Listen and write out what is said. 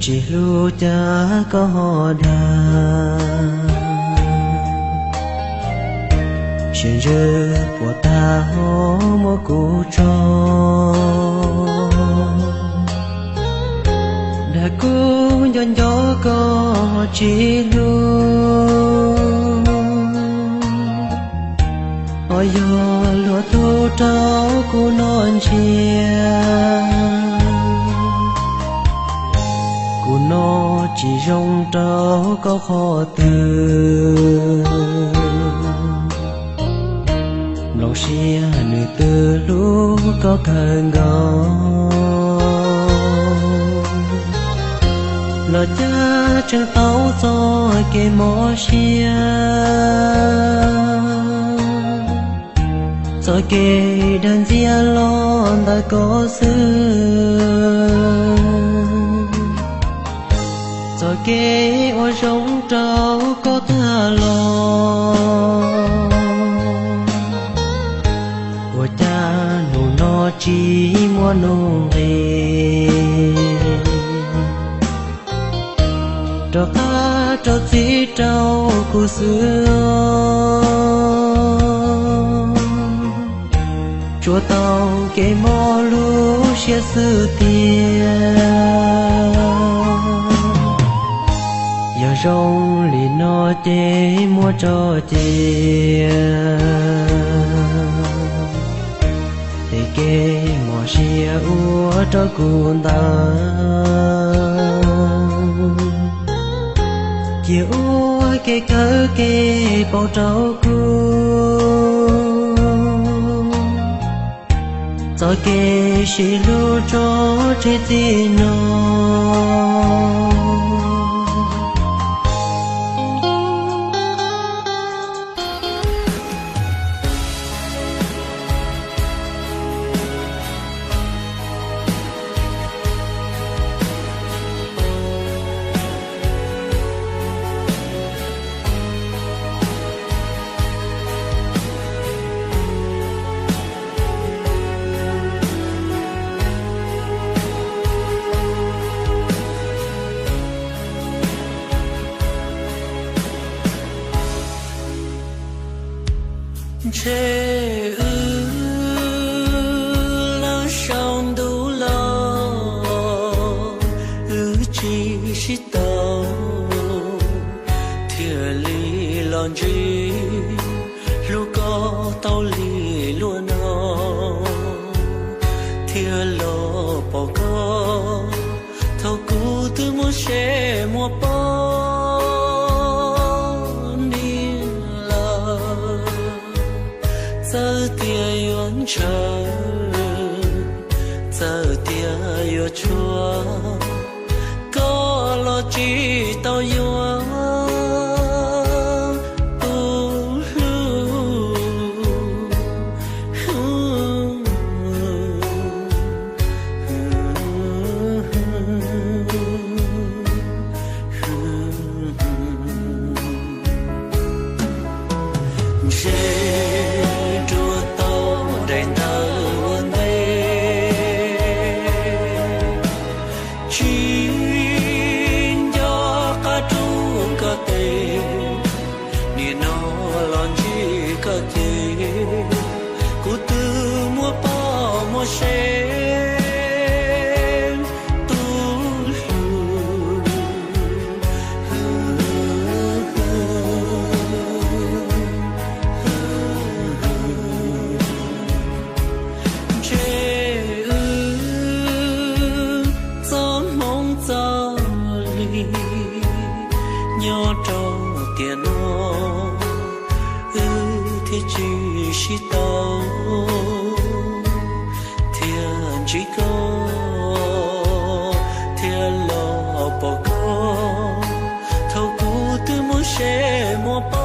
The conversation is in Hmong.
Tsis hlub cas koj ho dag, siav ntsws puas tag ho muab kuv tso. Dag kuv nco nco koj ho tsis hlub, ho yog luag tug rau kuv noj ntsiav. Kuv noj tsis zoo rau koj qhov twg, nplooj siab nws twb hlub koj kawg nkaus, los cas tseem tau txoj kev mob siab, txoj kev dag ntxias los ntawm koj xwb, txoj kev ua zoo rau koj tag los. Ua cas hnub no tsis muaj nuj nqis rov qab rau txim rau kuv xwb, tsuas tau kev mob lub siab xwb tiag. Yog zoo li no ces muab tso cia, tej kev mob siab ua rau kuv ntawd, cia ua kev kawm kev paub rau kuv txoj kev sib hlub tso tseg txij no. Ntshe wb lawv sau ntuj los wb tsis sib tau, thiaj li los ntsib hlub koj tau li luag no, thiaj los pom koj thaum kuv twb muaj seb muaj poj niam lawm. Txawm tias yuav ntshaw, txawm tias yuav tshuav, koj los tsis tau yuav tus hlub. Ntshe ruaj tau daim ntawv ua ntej, tsis nco qab rub koj tes, nim no los ntsib koj ces kuv twb muaj poj muaj sev tus hlub. Ntshe wb txoj hmoov txoj li nyob rau tiam no, wb thiaj tsis sib tau, thiaj ntsib koj, thiaj los pom koj thaum kuv twb muaj seb muaj poj